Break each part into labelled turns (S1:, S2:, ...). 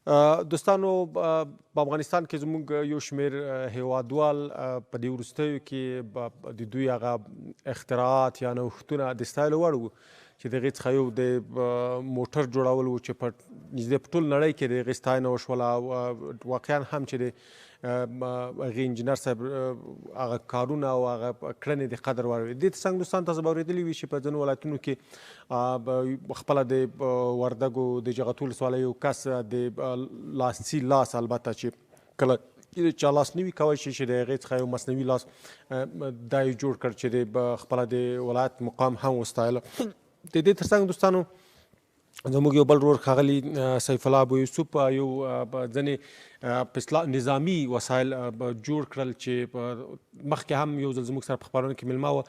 S1: دوستانو، په افغانستان کې زموږ یو شمېر هیوادوال په دې وروستیو کې د دوی هغه اختراعات یا نوښتونه د ستایلو وړ وو، چې د هغې څخه یو د موټر جوړول وو چې په نږدې په ټول نړۍ کې د هغې ستاینه وشوله، او واقعا هم چې د هغې انجینر صاحب هغه کارونه او هغه کړنې د قدر وړ وې. دې ترڅنګ دوستان تاسو به اورېدلي وي چې په ځینو ولایتونو کې خپله د وردګو د جغتو ولسوالۍ یو کس د لاسي لاس، البته چې کله چا لاس نه وي کوی شي چې د هغې څخه یو مصنوعي لاس دا یې جوړ کړ چې د خپله د ولایت مقام هم وستایله. د دې ترڅنګ دوستانو زموږ یو بل ورور ښاغلی سیف الله ابو یوسف یو ځینې په اصطلاح نظامي وسایل جوړ کړل چې مخکې هم یو ځل زموږ سره په خپرونه کې مېلمه وه،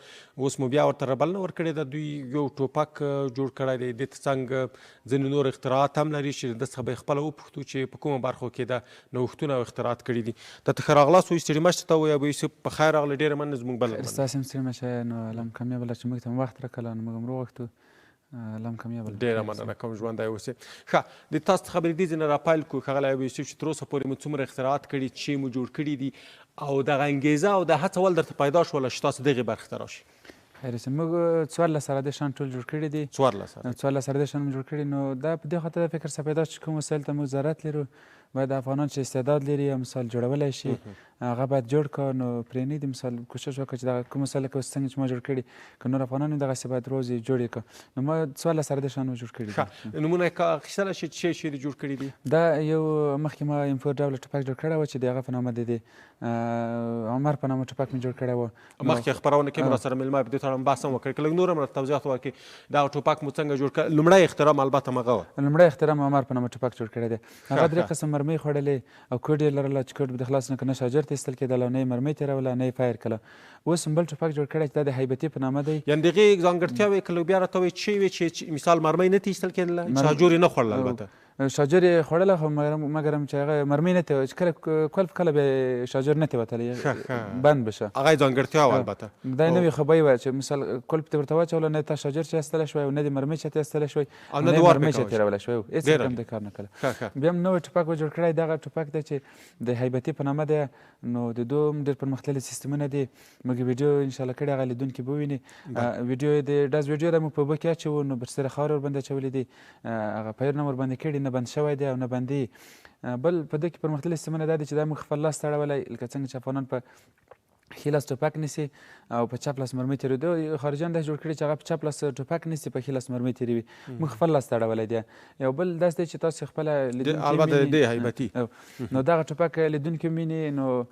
S1: اوس مو بیا ورته ربلنه ورکړې ده. دوی یو ټوپک جوړ کړی دی، دې ترڅنګ ځینې نور اختراعات هم لري چې د څخه به یې خپله وپوښتو چې په کومو برخو کې دا نوښتونه او اختراعات کړي دي. ته ښه راغلاست وایي، ستړي مه شې ته وایي ابو یوسف، په خیر راغلې، ډېره مننه زموږ بلنه مننه.
S2: ستاسو هم ستړي مه شئ، نو الله مو کامیابه لره چې موږ ته مو وخت راکړ، نو موږ هم وروغوښتو. الله مو کامیابه لره.
S1: ډېره مننه کوم، ژوندی اوسې. ښه، د تاسو څخه به د دې ځای نه راپیل کړو ښاغلی ابو یوسف چې تر اوسه پورې مو څومره اختراعات کړي، چې مو جوړ کړي دي، او دغه انګېزه او دا هڅه ول درته پیدا شوله چې تاسو دغې برخې ته راشئ؟
S2: خیر اوسې. موږ 14 عراده شیان ټول جوړ کړي دي.
S1: 14 عراده.
S2: 14 عراده شیان مو جوړ کړي. نو دا په دې خاطر دا فکر څخه پیدا شو چې کوم وسایل ته موږ ضرورت لرو، باید افغانان چې استعداد لري یا مثال جوړولی شي هغه باید جوړ کړو. نو پرې نه دي مثال کوشش وکړو چې دغه کوم وسایل لکه اوس څنګه چې ما جوړ کړي، که نور افغانان هم دغسې باید روز یې جوړ یې کړو. نو ما 14 عراده شیان مو جوړ کړي دي.
S1: ښه، نمونه یې اخیستلی شئ چې څه شی دي جوړ کړي دي؟
S2: دا یو مخکې ما ایم فور ډوله ټوپک جوړ کړی و چې د هغه په نامه د دې عمر په نامه ټوپک مې جوړ کړی و.
S1: مخکې خپرونه کې مو راسره مېلمه په دې تړاو بحث هم وکړ، که لږ نور هم راته توضیحات ورکړي دغه ټوپک مو څنګه جوړ کړ؟ لومړی اختراع مو البته همغه وه.
S2: لومړی اختراع مو عمر په نامه ټوپک جوړ کړی دی. هغه درې قسم مرمۍ خوړلې او کوډ یې لرله چې کوډ به د خلاص نه که نه شاجر ته ایستل کېدله، نه یې مرمۍ تېروله، نه یې فایر کړه. اوس هم بل ټوپک جوړ کړی چې دا د هیبتي په نامه دی.
S1: یعنې د هغې ځانګړتیاوې که لږ بیا راته ووایې چې وې چې مثال مرمۍ نه ترې ایستل کېدله، شاجور یې نه خوړله؟ البته
S2: شاجر یې خوړله خو مګرم چې هغه مرمۍ نه ترې، چې کله کلف کله بیا شاجر نه ترې وتلی، بند به شه.
S1: هغه یې ځانګړتیا وه البته.
S2: دا یې نوې خبرې وه چې مثال کلف ته ورته واچوله، نه تا شاجر چې ایستلی شوی او نه د مرمۍ چې ترې ایستلی شوی
S1: او نه
S2: نه
S1: د وار
S2: مرمۍ
S1: پرې
S2: چې
S1: کولی
S2: تېرولی شوی، هېڅ رقم د کار نه کړی. بیا هم نوی ټوپک به جوړ کړی، دغه ټوپک دی چې د هیبتي په نامه دی. نو د دوی هم ډېر پرمختللي سیستمونه دي. موږ ویډیو انشاءالله کړې، هغه لیدونکي به وویني. ویډیو یې د ډز ویډیو ده، موږ په اوبه کې اچوو، نو برسېره خاورې ورباندې اچولې دي، هغه پیر نه ورباندې کړي، نه بند شوی دی او نه بندي. بل په دې کې پرمختللي سیستمونه دا دي چې دا موږ خپل لاس ته اړولی، لکه څنګه چې افغانان په ښي لاس ټوپک نیسي او په چپ لاس مرمۍ تېروي. دوی خارجیان داسې جوړ کړي چې هغه په چپ لاس ټوپک نیسي، په ښي لاس مرمۍ تېروي. موږ خپل لاس ته اړولی دی. یو بل داسې دی چې تاسو خپله لیدونکي
S1: البته
S2: وینئ.
S1: دی هیبتي.
S2: نو دغه ټوپک لیدونکي ویني، نو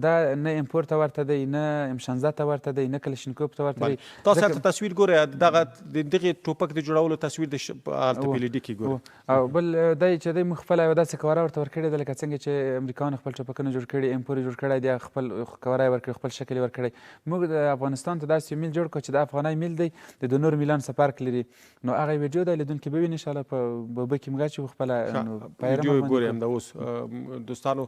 S2: دا نه ایم فور ته ورته دی، نه ایم شانزده ته ورته دی، نه کلشینکوف ته ورته دی.
S1: تاسو هلته تصویر ګورئ، دغه د دغې ټوپک د جوړولو تصویر د هلته په ال ډي کې ګورئ.
S2: او بل دی چې دی موږ خپله یوه داسې کوره ورته ورکړې ده، لکه څنګه چې امریکایانو خپل ټوپکونه جوړ کړي، ایم فور یې جوړ کړی دی، خپل کوره یې ورکړې، خپل شکل یې ورکړی. موږ د افغانستان ته داسې میل جوړ کړو چې دا افغاني میل دی، د دوه نورو میلان څخه فرق لري. نو هغه ویډیو دی لیدونکي به ویني انشاءالله په اوبه کې موږ اچوو خپله، نو پیرم
S1: ویډیو
S2: ورباندې
S1: ګورئ
S2: کړو.
S1: همدا اوس. دوستانو،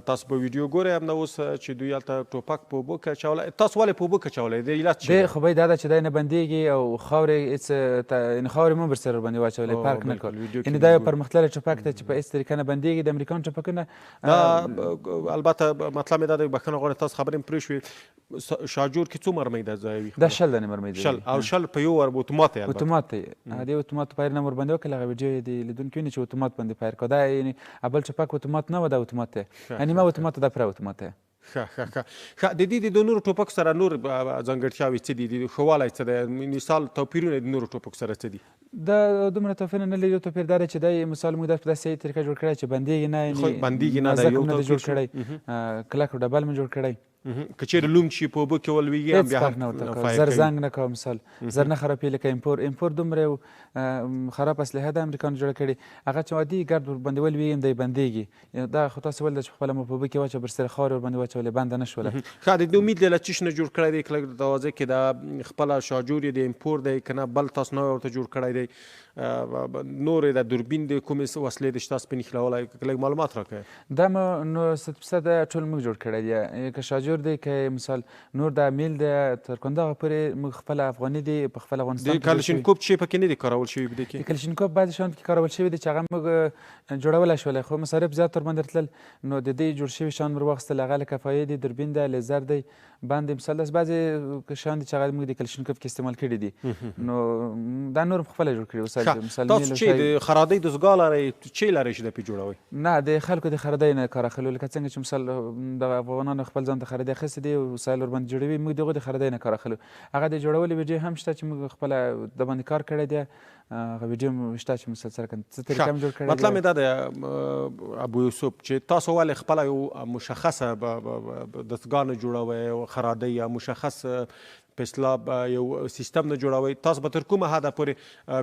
S1: تاسو به ویډیو ګورئ همدا اوس چې دوی هلته ټوپک په اوبو کې اچولی. تاسو ولې په اوبو کې اچولی دی؟ علت څه
S2: دی؟
S1: دی؟
S2: خو به دا ده چې دی نه بندېږي او خاورې هېڅ یعنې خاورې مو ورسره ورباندې واچولې، فرق نه کړ.
S1: ویډیو کې
S2: یعنې دا یو
S1: ګورو.
S2: پرمختللی ټوپک دی چې په هېڅ طریقه نه بندېږي. د امریکان ټوپکونه،
S1: دا، البته مطلب مې دا دی، بښنه غواړم تاسو خبرې مې پرې شوې. شاجور کې څو مرمۍ ده ځایوي؟
S2: دا 20 دانې مرمۍ ځایوي.
S1: 20 او 20 په یو ور اتومات دی البته.
S2: اتومات دی. دې اتومات پایر نه ورباندې وکړل، هغه ویډیو یې د لیدونکي ویني چې اتومات باندې پایر کړ. دا یعنې بل ټوپک اتومات نه و، دا اتومات دی. یعنې ما اتومات، دا پوره اتومات دی.
S1: ښه، ښه، ښه. ښه، د دې د نورو ټوپکو سره نور ځانګړتیاوې څه دي؟ د ښه والی څه دی؟ مثال توپیرونه د نورو ټوپکو سره څه دي؟
S2: دا دومره توپیرونه نه لري. یو توپیر دا دی چې دا مثال موږ دا په داسې طریقه جوړ کړی چې بندېږي نه، یعنې
S1: خو بندېږي نه، دا
S2: نازک
S1: یو
S2: نه دی
S1: توپیر
S2: جوړ
S1: شو.
S2: کړی، کلک او ډبل مې جوړ کړی.
S1: که چېرې لوند شي په اوبو کې ولوېږي، هم
S2: هېڅ
S1: بیا
S2: فرق
S1: هم
S2: نه ورته کوي.
S1: فایر
S2: زر
S1: کوي.
S2: زنګ نه کوي، مثال زر نه خرابېږي. لکه امپور، امپور دومره یو، خراب اسلحه ده امریکایانو جوړه کړې، هغه چې عادي ګرد ورباندې ولوېږي هم دی بندېږي. دا خو تاسو ولیدل چې خپله مو په اوبه کې واچوه، برسېره خاورې ورباندې واچولې، بنده نه شوله.
S1: ښه، د دې امید له څه شي نه جوړ کړی دی؟ کله دروازه کې دا خپله شاجور یې د امپور دی که نه بل تاسو نوی ورته جوړ کړی دی؟ نور یې د دوربین دی، کومې وسلې دي چې تاسو پرې نښلولی؟ که لږ معلومات راکړئ.
S2: دا مو نو ست فیصده ټول موږ جوړ کړی دی. که شاجور کجور دی، که مثال نور دا میل دی، تر کندهار پورې موږ خپل افغاني دی په خپل افغانستان.
S1: د کلشینکوف چې پکې نه دي کارول شوي؟ په دې کې
S2: د کلشینکوف بعضې شیان پکې کارول شوي دي چې هغه موږ جوړولی شولی، خو مصارف زیات ورباندې تلل، نو د دې جوړ شوي شیان مو واخیستل. هغه لکه فایې دي، دوربین دی، لیزر دی باندې، مثال داسې بعضې شیان دي چې هغه موږ د کلشینکوف کې استعمال کړي دي. نو دا نور خپله جوړ کړي وسایل.
S1: مثال تاسو چې د خرادۍ دستګاه لرئ، چې لرئ چې د پې جوړوئ؟
S2: نه، د خلکو د خرادۍ نه کار اخلو. لکه څنګه چې مثال دغه افغانانو خپل ځان ته خرادۍ اخیستې دي، وسایل ورباندې جوړوي، موږ د هغو د خرادۍ نه کار اخلو. هغه د جوړولو ویډیو هم شته چې موږ خپله د باندې کار کړی دی، هغه ویډیو شته چې مثال څرګند څه طریقه هم جوړ کړی.
S1: مطلب مې دا دی ابو یوسف چې تاسو ولې خپله یو مشخصه دستګاه نه جوړوئ، خرادۍ یا مشخص په اصطلاح یو سیستم نه جوړوئ؟ تاسو به تر کومه حده پورې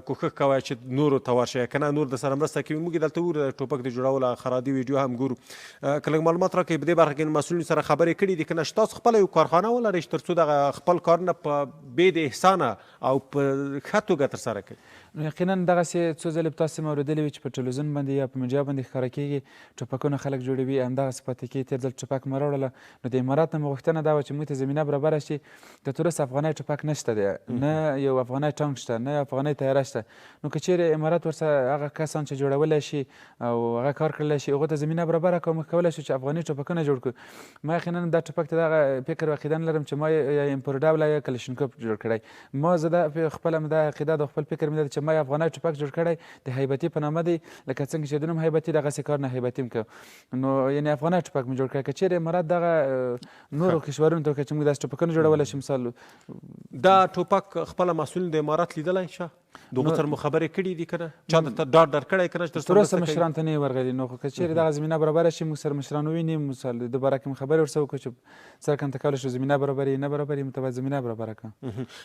S1: کوښښ کوئ چې نورو ته ورشئ، که نه نور د سره مرسته کوي؟ موږ دلته وګورو د ټوپک د جوړولو خرادي ویډیو هم ګورو. که لږ معلومات راکړئ په دې برخه کې، مسؤلینو سره خبرې کړې دي که نه، چې تاسو خپله یو کارخانه ولرئ چې تر څو دغه خپل کارونه په بې د احسانه او په ښه توګه ترسره کړئ؟
S2: نو یقینا دغسې څو ځلې به تاسې هم اورېدلي وي چې په ټلویزیون باندې یا په میډیا باندې ښکاره کېږي، ټوپکونه خلک جوړوي، همدغسې پاتې کېږي. تېر ځل ټوپک مو راوړله، نو د امارات نه مو غوښتنه دا وه چې موږ ته زمینه برابره شي. د تر اوسه افغاني ټوپک نشته دی، نه یو افغاني ټانک شته، نه یو افغاني طیاره شته. نو که چیرې امارات ورسره هغه کسان چې جوړولی شي او هغه کار کړلی شي، هغو ته زمینه برابره کړو، موږ کولی شو چې افغاني ټوپکونه جوړ کړو. ما یقینا دا ټوپک ته دغه فکر او عقیده نه لرم چې ما یا امپور ډوله یا کلشینکوف جوړ کړی. ما زه دا خپله دا عقیده د خپل فکر مې ده چې ما افغاني ټوپک جوړ کړی، د هیبتي په نامه دی، لکه څنګه چې د نوم هیبتي دغسې کار نه هیبتي هم کوو. نو یعنې افغاني ټوپک مې جوړ کړی. که چیرې امارات دغه نورو کشورونو ته وکړي چې موږ داسې ټوپکونه جوړولی شو، مثال
S1: دا ټوپک خپله مسؤلین د امارات لیدلی شه؟ دغو سره مو خبرې کړې دي که نه؟ چا درته ډاډ درکړی که نه چې
S2: تر اوسه مشران ته نه یې ورغلي؟ نو خو که چیرې دغه زمینه برابره شي، موږ سره مشران وویني، مثال د باره کې مو خبرې ورسره وکړو چې څرنګه کولی شو زمینه برابرې نه برابرې، موږ ته باید زمینه برابره کړو.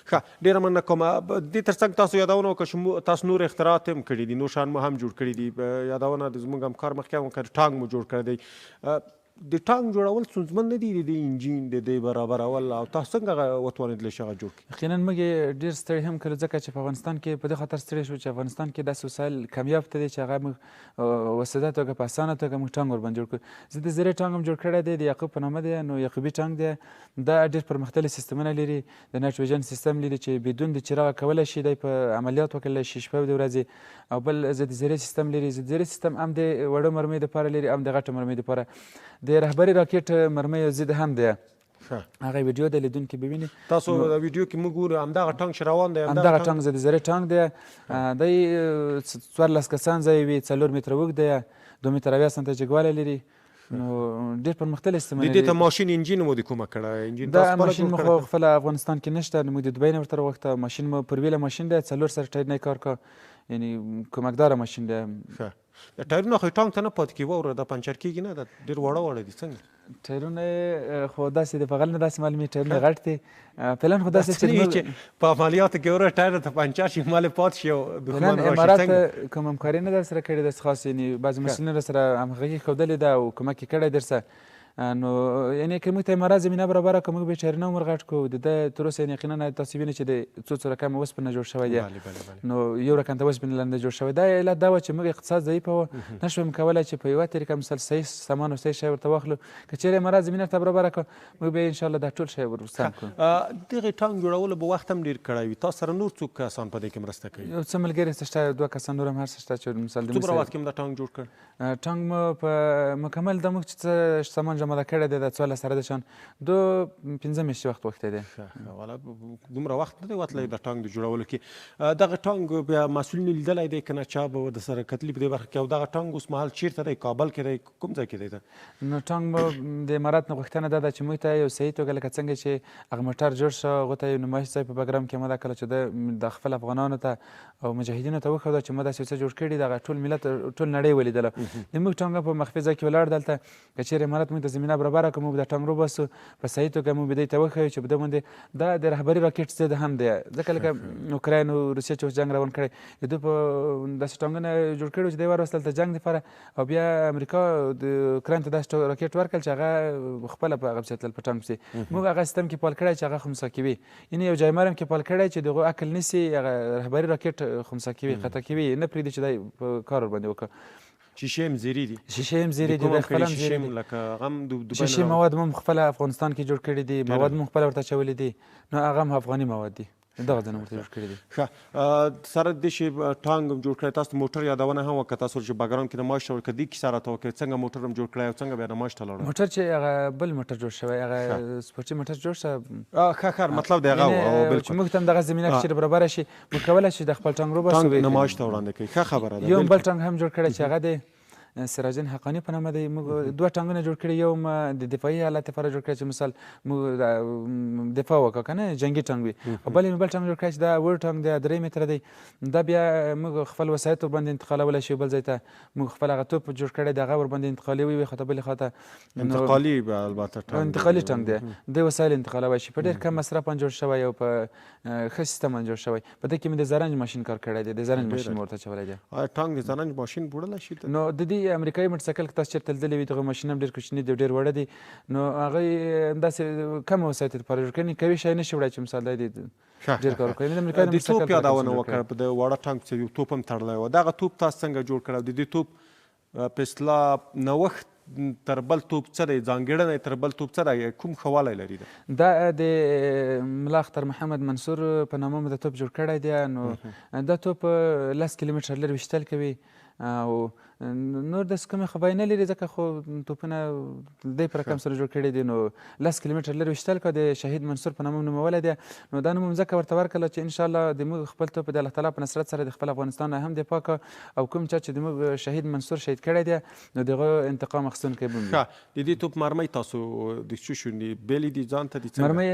S1: ښه، ډېره مننه کوم. دې ترڅنګ تاسو یادونه وکړه چې تاسو نور اختراعات هم کړي دي، نور شیان مو هم جوړ کړي دي. یادونه د زموږ همکار مخکې هم وکړه، ټانک مو جوړ کړی دی. د ټانک جوړول ستونزمن نه دي؟ د دې انجین د دې برابرول، او تاسو څنګه هغه وتوانېدلی شئ هغه جوړ کړئ؟
S2: یقینا موږ یې ډېر ستړي هم کړو، ځکه چې په افغانستان کې په دې خاطر ستړي شو چې افغانستان کې داسې وسایل کمیاب ته دي چې هغه موږ وسیله توګه په اسانه توګه موږ ټانک ورباندې جوړ کړو. زه د زرې ټانک هم جوړ کړی دی، د یعقوب په نامه دی، نو یعقوبي ټانک دی. دا ډېر پرمختللي سیستمونه لري، د نایټ ویژن سیستم لري چې بدون د چراغه کولی شي دی په عملیات وکړلی شي شپه او د ورځې. او بل ضد زرې سیستم لري، ضد زرې سیستم هم د وړو مرمیو دپاره لري، هم د غټو مرمیو دپاره. د رهبري راکټ مرمۍ ضد هم دی. هغه ویډیو د لیدونکي به ویني.
S1: تاسو د ویډیو کې موږ ګورو همدغه ټانک چې روان دی،
S2: همدغه ټانک ضد زرې ټانک دی. دی 14 کسان ځای وي، 4 متره اوږد دی، 2 متره 70 سانته جګوالی لري. نو ډېر پرمختللی سیستم
S1: لري. دې ته ماشین انجین مو د کومه کړی؟ انجین
S2: دا ماشین مو خو خپله افغانستان کې نشته، نو موږ د دوبۍ نه ورته راوغوښته. ماشین مو پر ویله ماشین دی، 4 سره ټایر نه کار کوي، یعنې کمکداره ماشین دی.
S1: د ټایرونه خو ټانک ته نه پاتې کېږي، واوره دا پنچر کېږي نه، دا ډېر واړه واړه دي. څنګه
S2: ټایرونه خو داسې د بغل نه داسې معلومېږي، ټایرونه غټ دي. فعلاً خو داسې
S1: چې په عملیاتو کې وروره ټایر ته پنچر شي، مال پاتې شي او دښمن راشي.
S2: امارات کوم همکاري نه در سره کړې داسې خاص، یعنې بعضې مسؤلینو سره همغږي ښودلې ده او کمک یې کړی درسره. نو یعنې که موږ ته امارات زمینه برابره کړه، موږ به ټایرونه هم ورغټ کړو. د ده تر اوسه یعنې یقینا تاسو وینئ چې د څو څو رقمه اوسپنه جوړ شوی دی، نو یو رقم ته اوسپنه لاندې جوړ شوی. دا علت دا وه چې موږ اقتصاد ضعیفه وه، نشوم کولی چې په یوه طریقه مثال صحیح سامان او صحیح شی ورته واخلو. که چیرې امارات زمینه ورته برابره کړه، موږ به انشاءالله دا ټول شی ور سم کړو.
S1: دغې ټانک جوړولو به وخت هم ډېر کړی وي، تاسو سره نور څوک کسان په دې کې مرسته کوي؟
S2: یو څه ملګري څه شته، 2 کسان نور هم هر څه شته چې مثال د
S1: څومره وخت کې مو دا ټانک جوړ کړ؟
S2: ټانک مو په مکمل د موږ چې څه سامان جمع کړی دی، دا 14 سره د شان 2-5 میاشتې وخت غوښتی دی.
S1: والا دومره وخت نه دی وتلی د ټانک د جوړولو کې. دغه ټانک بیا مسؤلینو لیدلی دی که نه؟ چا به د سره کتلي په دې برخه کې؟ او دغه ټانک اوس مهال چیرته دی؟ کابل کې دی؟ کوم ځای کې دی دا؟
S2: نو ټانک مو د امارات نه غوښتنه دا ده چې موږ ته یو صحیح توګه لکه څنګه چې هغه موټر جوړ شو، هغو ته یو نمایش ځای په بګرام کې آماده کړه چې د خپل افغانانو ته او مجاهدینو ته وښوده چې موږ داسې یو څه جوړ کړي، دغه ټول ملت ټول نړۍ ولیدله. د موږ ټانک په مخفي ځای کې ولاړ دلته، که چیرې امارات موږ ته زمینه برابره کړه، موږ به دا ټانک روباسو په صحیح توګه، موږ به دوی ته وښیو چې په ده باندې دا د رهبري راکټ ضد هم دی. ځکه لکه اوکراین او روسیه چې اوس جنګ روان کړی، د دوی په داسې ټانکونه جوړ کړي چې دوی وروستل ته جنګ دپاره، او بیا امریکا د اوکراین ته داسې راکټ ورکړل چې هغه خپله په هغه پسې تلل په ټانک پسې. موږ هغه سیستم کې فعال کړی چې هغه خنثی کوي، یعنې یو جایمر هم کې فعال کړی چې د هغو عقل نیسي، هغه رهبري راکټ خنثی کوي، قطع کوي، نه پرېږدي چې دی په کار ورباندې وکړي.
S1: شیشې هم زیري دي.
S2: شیشې هم زیري دي، د خپل هم زیري دي.
S1: لکه هغه هم د دوبۍ
S2: شیشې مواد مو خپله افغانستان کې جوړ کړي دي، مواد مو خپله ورته اچولي دي، نو هغه هم افغاني مواد دي، دغه ځای ورته جوړ کړي دي.
S1: ښه، سره د دې چې ټانګ هم جوړ کړی، تاسو موټر یادونه هم وکړه، تاسو چې بګرام کې نمایش ته وړل، که دې کیسه راته وکړئ څنګه موټر هم جوړ کړی او څنګه بیا نمایش ته لاړل؟
S2: موټر چې هغه بل موټر جوړ شوی، هغه سپورټي موټر جوړ شو.
S1: ښه ښه، مطلب دی هغه و،
S2: بالکل. چې موږ ته هم دغه زمینه که چېرې برابره شي، موږ کولی شو د خپل ټانګ روباسو،
S1: ټانګ نمایش ته وړاندې کړئ. ښه خبره ده.
S2: یو بل ټانګ هم جوړ کړی چې هغه دی سراجین حقاني په نامه دی. موږ دوه ټانګونه جوړ کړي، یو د دفاعي حالت لپاره جوړ کړی چې مثال موږ دفاع وکړو که نه، جنګي ټانګ وي، او بل بل ټانګ جوړ کړی چې دا وړ ټانګ دی، 3 متره دی، دا بیا موږ خپل وسایط ورباندې انتقالولی شو بل ځای ته. موږ خپل هغه توپ جوړ کړی دی، هغه ورباندې انتقالوي یوې خواته بلې خواته.
S1: انتقالي البته ټانګ،
S2: انتقالي ټانګ دی، د وسایل انتقالولی شي. په ډېر کم مصرف باندې جوړ شوی او په ښه سیستم باندې جوړ شوی. په دې کې مې د زرنج ماشین کار کړی دی، د زرنج ماشین ورته اچولی دی.
S1: آیا ټانګ د زرنج ماشین وړلی شي؟
S2: نو د دې امریکایي موټرسایکل که تاسو چېرته لیدلی وي، دغه ماشین هم ډېر کوچني دي، ډېر واړه دي، نو هغه داسې کم وسایط لپاره جوړ کړي، قوي شی نه شي وړی چې مثال دی ډېر کار وکړي.
S1: د توپ یادونه وکړه، د واړه ټانک پسې یو توپ هم تړلی و، دغه توپ تاسو څنګه جوړ کړی او د دې توپ په اصطلاح نوښت تر بل توپ څه دی، ځانګړنه یې تر بل توپ څه دی، کوم ښه والی لري؟
S2: دا د ملا اختر محمد منصور په نامه مو د توپ جوړ کړی دی. نو دا توپ 10 کیلومتره لرې ویشتل کوي او نور داسې کومې خبرې نه لري، ځکه خو توپونه دی په رقم سره جوړ کړي دي. نو 10 کیلومتره لرې ویشتل کوي، د شهید منصور په نامه نومولی دی. نو دا نوم ځکه ورته ورکړله چې انشاءالله د موږ خپل توپ د الله تعالی په نصرت سره د خپل افغانستان نه هم دفاع کړه، او کوم چا چې د موږ شهید منصور شهید کړی دی نو د هغه انتقام اخیستونکی به وي.
S1: ښه، د دې توپ مرمۍ تاسو د څه شو بېلې دي ځان ته دي څنګه؟
S2: مرمۍ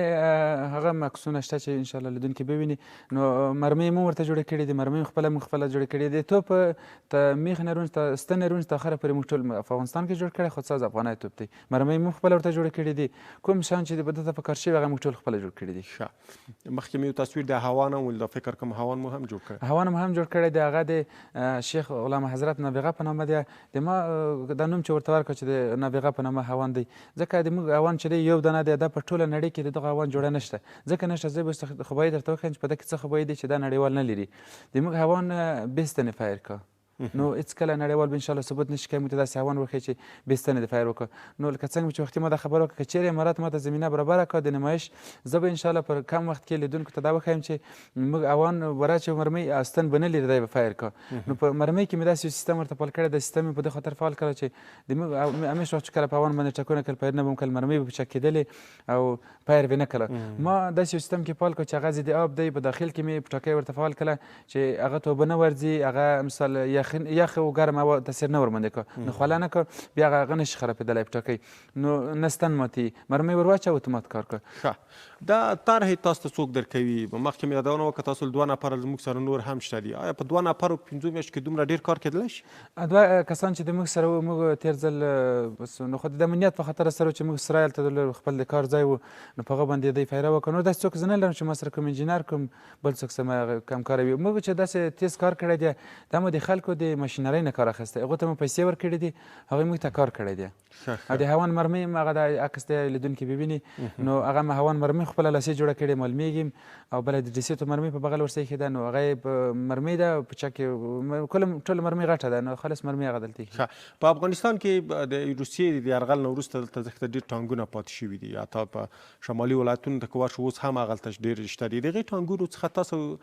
S2: هغه عکسونه شته چې انشاءالله لیدونکي به ویني. نو مرمۍ مو ورته جوړې کړې دي، مرمۍ خپله موږ خپله جوړې کړې دي. توپ ته میخ نه رونج ته ستنې رونج ته اخره پورې موږ ټول افغانستان کې جوړ کړی، خو څه افغاني توپ دی. مرمۍ موږ خپله ورته جوړې کړې دي، کوم شیان چې دته په کار شوي هغه موږ ټول خپله جوړ کړي دي.
S1: ښه، مخکې مې یو تصویر د هوان هم ولید، فکر کوم هوان مو هم جوړ کړی.
S2: هوان مو هم جوړ کړی دی، هغه د شیخ غلام حضرت نابغه په نامه دی. د ما دا نوم چې ورته ورکړ چې د نابغه په نامه هوان دی، ځکه د موږ هوان چې دی یو دانه دی، دا په ټوله نړۍ کې د دغه هوان جوړه نشته، ځکه نشته. زه به اوس خوبایي درته وښیم چې په ده کې څه خوبایي دی چې دا نړیوال نه لري. د موږ هوان بې ستنې فایر کړه، نو هېڅکله نړیوال به انشاءالله ثبوت نشي کوي موږ ته داسې هوان وښیي چې بې ستنې د فایر وکړو. نو لکه څنګه چې وختي ما دا خبره وکړه، که چېرې امارات ما ته زمینه برابره کړه د نمایش، زه به انشاءالله پر کم وخت کې لیدونکو ته دا وښیم چې موږ هوان ورا چې مرمۍ ستن به نه لري، دی به فایر کړه. نو په مرمۍ کې مې داسې یو سیستم ورته فعال کړی، دا سیستم مې په دې خاطر فعال کړی چې د موږ همېش وخت چې کله په هوان باندې ټکونه کړل فایر نه به هم کړل، مرمۍ به په چک کېدلې او فایر به نه کړه. ما داسې یو سیستم کې فعال کړ چې هغه ضد آب دی، په داخل کې مې پټاکۍ ورته فعال کړه چې هغه ته اوبه نه ورځي، هغه مثال یخ او ګرم هوا تاثیر نه ورباندې کړ، نو خوله نه کړ، بیا هغه نه شي خرابېدلی پټاکۍ، نو نه ستن ماتي، مرمۍ ور واچوه اتومات کار کړ.
S1: ښه، دا طرحې تاسو ته څوک درکوي؟ مخکې مې یادونه وکړه تاسو له 2 نفره زموږ سره نور هم شته دي، آیا په 2 نفرو 5 میاشتو کې دومره ډېر کار کېدلی شي؟
S2: دوه کسان چې د موږ سره وو، موږ تېر ځل نو خو د امنیت په خاطر سره چې موږ سره هلته درلود، خپل د کار ځای و، نو په هغه باندې دی فایره وکړه. نور داسې څوک زه نه لرم چې ما سره کوم انجینر کوم بل څوک سره همکار وي. موږ چې داسې تېز کار کړی دی، دا مو د خلکو د ماشینرۍ نه کار اخیستی، هغو ته مو پیسې ورکړي دي، هغوی موږ ته کار کړی دی. او د هوان مرمۍ هم هغه د عکس دی لیدونکي به ویني، نو هغه مې هوان مرمۍ خپله لاسي جوړه کړې معلومېږي، او بله د ډیسیتو مرمۍ په بغل ورسره ایښې ده، نو هغه یې په مرمۍ ده، په چا کې ټوله مرمۍ غټه ده، نو خالص مرمۍ هغه دلته ایښې.
S1: ښه، په افغانستان کې د روسیې د یرغل نه وروسته دلته زښته ډېر ټانګونه پاتې شوي دي، حتی په شمالي ولایتونو ته که ورشو اوس هم هغلته ډېر شته دي. د هغې ټانګونو څخه تاسو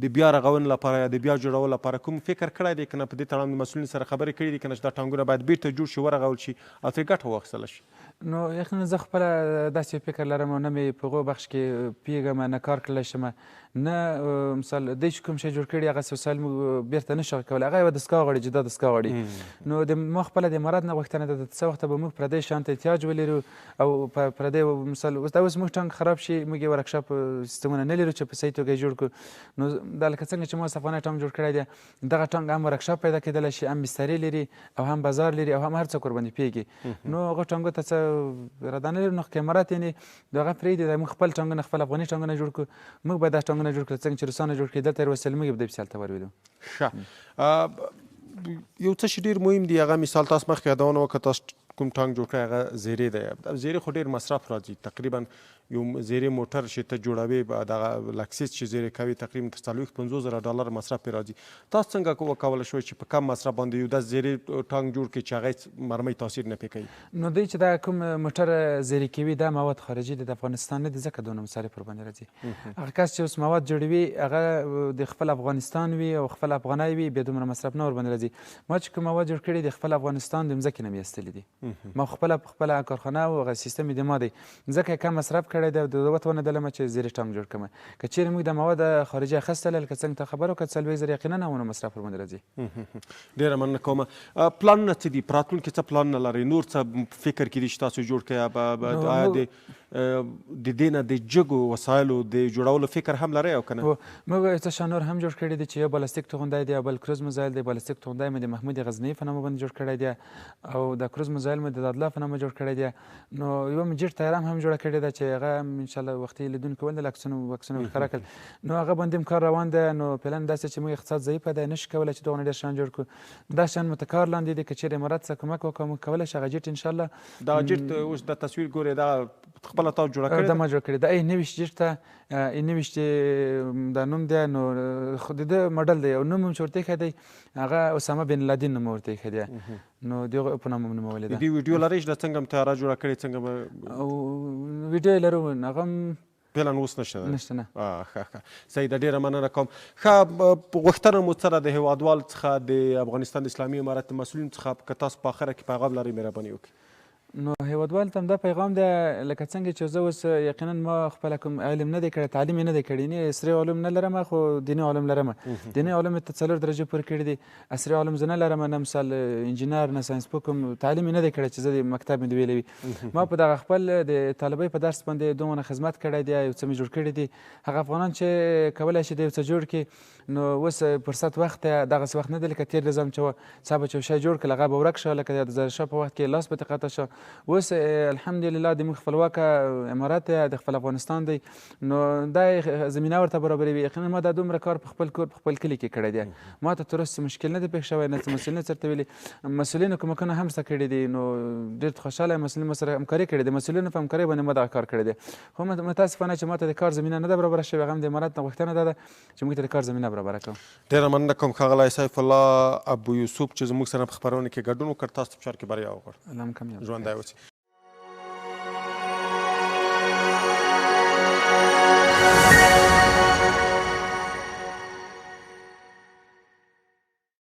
S1: د بیا رغونې لپاره یا د بیا جوړولو لپاره کوم فکر کړی دی که نه؟ په دې تړاو د مسؤلینو سره خبرې کړې دي که نه چې دا ټانګونه باید بېرته جوړ شي، ورغول شي او ترې ګټه واخیستله شي؟
S2: نو یقینا زه خپله داسې یو فکر لرم او نه مې په هغو بخش کې پوهېږم، نه کار کړلی شم، نه مثال دی چې کوم شی جوړ کړي هغسې وسایل موږ بېرته نه شو کولی، هغه یوه دستګاه غواړي، جدا دستګاه غواړي. نو د ما خپله د امارات نه غوښتنه ده، څه وخته به موږ پردی شیان ته احتیاج ولرو او پردی مثال اوس دا اوس موږ ټانک خراب شي، موږ یې ورکشاپ سیستمونه نه لرو چې په صحیح توګه یې جوړ کړو. نو دا لکه څنګه چې ما اوس افغاني ټانک جوړ کړی دی، دغه ټانک هم ورکشاپ پیدا کېدلی شي، هم بسترې لري او هم بازار لري او هم هر څه ورباندې پېږي. نو هغه ټانګو ته څه اراده نه لرو، نو که امارات یعنې د هغه پرېږدي، دا موږ خپل ټانګونه، خپل افغاني ټانګونه جوړ کړو، موږ باید دا ټانګونه جوړ کړو څنګه چې روسانو جوړ کړي، دلته یې وسایل موږ به دې پسې هلته ورولو.
S1: ښه، یو څه چې ډېر مهم دی، هغه مثال تاسو مخکې یادونه وکړه، تاسو کوم ټانک جوړ کړی هغه زیرې دی، زیرې خو ډیر مصرف راځي، تقریبا یو زیرې موټر چې ته جوړوې، دغه لکسیس چې زیرې کوي تقریبا تر 40 50 زره ډالر مصرف پرې راځي. تاسو څنګه وکولی شوئ چې په کم مصرف باندې یو داسې زیرې ټانک جوړ کړئ چې هغه هېڅ مرمۍ تاثیر نه پرې کوي؟
S2: نو دوی چې دا کوم موټر زیرې کوي دا مواد خارجي دي، د افغانستان نه دي، ځکه دونه مصارف ورباندې راځي. هغه کس چې اوس مواد جوړوي هغه د خپل افغانستان وي او خپل افغاني وي، بیا دومره مصرف نه ورباندې راځي. ما چې کوم مواد جوړ کړي د خپل افغانستان د مځکې نه مې ایستلي دي، ما خپله په خپله کارخانه او هغه سیستم یې د ما دی، ځکه یې کم مصرف کړی دی او د وتوانېدلم چې زیرې ټانک جوړ کړم. که چیرې موږ د مواد خارجي اخیستل لکه څنګه تا خبر وکړه 40 زره یقینا همونه مصرف ورباندې راځي.
S1: ډېره مننه کوم. پلانونه څه دي؟ په راتلونکي څه پلانونه لرئ؟ نور څه فکر کې دي چې تاسو جوړ کړئ؟ آیا د دې نه د جګو وسایلو د جوړولو فکر هم لرئ او که نه؟
S2: موږ یو څه شیان نور هم جوړ کړي دي چې یو بالستیک توغندی دی او بل کروز میزایل دی. بالستیک توغندی مې د محمود غزنوي په نامه باندې جوړ کړی دی او د کروز میزایل مې د دادلا په نامه جوړ کړی دی. نو یوه مې جیټ طیاره هم جوړه کړې ده چې هغه انشاءالله وختي لیدونکي ولیدل، عکسونه مې ښکاره کړل. نو هغه باندې هم کار روان دی. نو فعلا داسې چې موږ اقتصاد ضعیفه دی، نشو کولی چې دغونه ډېر شیان جوړ کړو. دا شیان مو تر کار لاندې دي، که چیرې امارت څخه کومک وکړو موږ کولی شو هغه جیټ انشاءالله.
S1: دا جیټ اوس د تصویر ګورې، دا خپله تا جوړه کړې ده؟
S2: دا ما جوړه کړې ده. ای 29 جیټ ته ای 29 دا نوم دی، نو خو د ده ماډل دی او نوم هم چې ورته ایښی دی هغه اسامه بن لادن نوم ورته ایښی دی، نو د هغه په نامه نومولې ده.
S1: د دې ویډیو لرئ چې دا څنګه هم طیاره جوړه کړې، څنګه به
S2: ویډیو یې لرو، هغه هم
S1: فعلا اوس نشته؟
S2: نشته، نه.
S1: ښه ښه صحیح ده، ډېره مننه کوم. ښه غوښتنه مو څه ده د هیوادوال څخه، د افغانستان د اسلامي امارت مسؤلینو څخه، که تاسو په اخره کې پیغام لرئ مهرباني وکړئ.
S2: نو هیوادوال ته همدا پیغام دی، لکه څنګه چې زه اوس یقینا ما خپله کوم علم نه دی کړی، تعلیم یې نه دی کړی، نه عصري علوم نه لرم خو دیني علوم لرم. دیني علوم مې ته 4 درجې پورې کړي دي، عصري علوم زه نه لرم، نه مثال انجینر، نه ساینس پوه کوم تعلیم یې نه دی کړی چې زه د مکتب مې ویلی وي. ما په دغه خپل د طالبۍ په درس باندې دومره خدمت کړی دی، یو څه مې جوړ کړي دي. هغه افغانان چې کولی شي د یو څه جوړ کړي، نو اوس فرصت وخت دی، دغسې وخت نه دی لکه تېر نظام چې وه، څه به چې یو شی جوړ کړل هغه به ورک شو، لکه د ظاهرشاه په وخت کې لاس به ترې قطع شو. اوس الحمدلله د موږ خپلواکه امارت دی، د خپل افغانستان دی، نو دا زمینه ورته برابروي. یقینا ما دا دومره کار په خپل کور په خپل کلي کې کړی دی، ما ته تر اوسه څه مشکل نه دی پېښ شوی، نه څه مسؤلینو څه ورته ویلي، مسؤلینو کومکونه هم څه کړي دي، نو ډېر خوشحاله یم، مسؤلین مو سره همکاري کړې ده، مسؤلینو په همکارۍ باندې ما دغه کار کړی دی. خو متاسفانه چې ما ته د کار زمینه نه ده برابره شوې، هغه هم د امارت نه غوښتنه ده چې موږ ته د کار زمینه برابره کړو.
S1: ډېره مننه کوم ښاغلی سیف الله ابو یوسف چې زموږ سره په خپرونه کې ګډون وکړ. تاسو ته په چار کې بریا وغواړم.
S2: الله مو کامیاب.
S1: ژوندی اوسئ.